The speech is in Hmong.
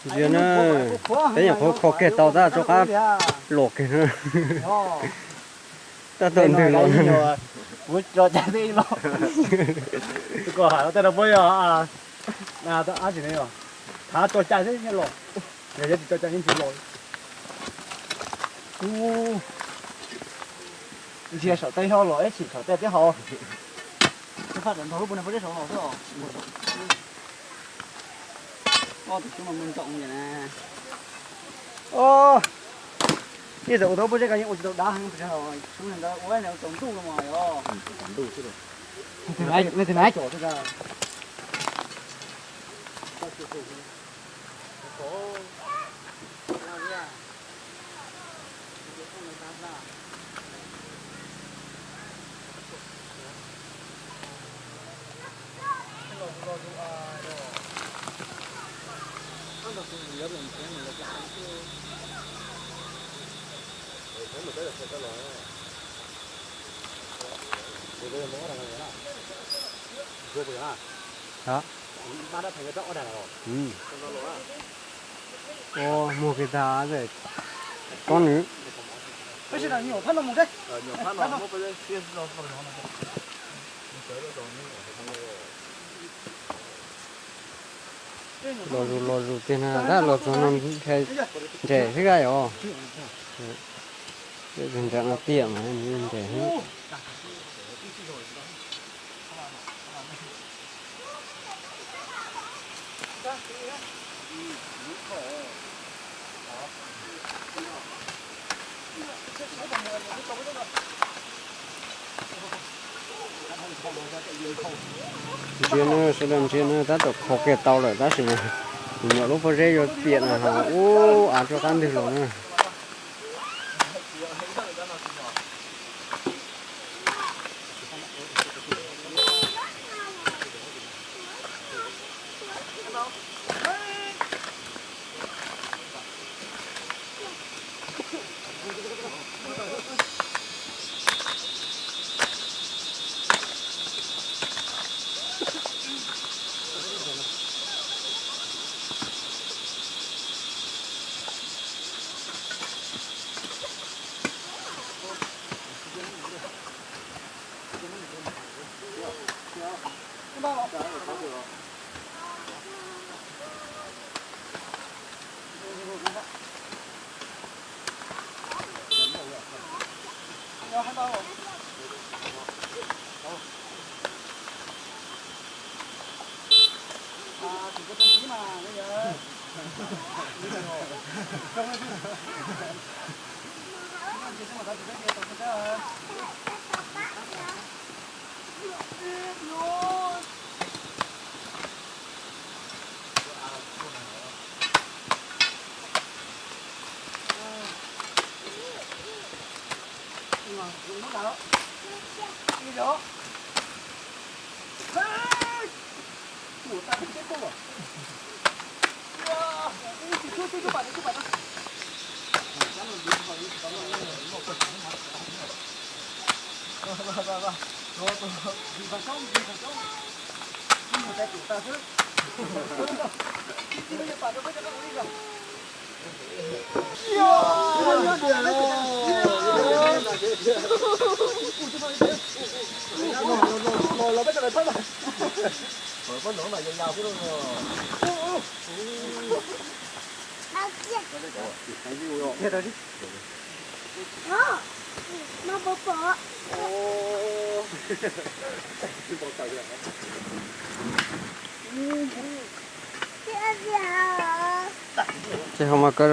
Ntsia na, peb nyuam qhuav kho kiag tau tab rov qab los kiag na. Tab tom ntws los. Kuv tso cai xwb los. Tus ko hais tej no puab yog thav tso cai xwb los, yog tsis tso cai yeej tsis los. Ntsia saum tej no los ib sim saum tej tib hau. Faj ntog lub puag saum los xwb os. Tus xyoob no mus ntoo na. Ib txawm ua tau pob zeb ko yeej ua tsis tau dav heev, tus ntawd ua tsaus ntuj no mas yog. Ua muag kiag tag, koob nws. Los zus los zus tiag na, tab los txog no ntshai ntses xwb kab yos. Nram no tiam mas ntses. Ntsia na, sawv daws ntsia na, tab tom kho kiag tau lawm tab sis mas tus nyuam lub pob zeb yuav piam na, ub, av rov qab ntws los na. Ces ho mas kawg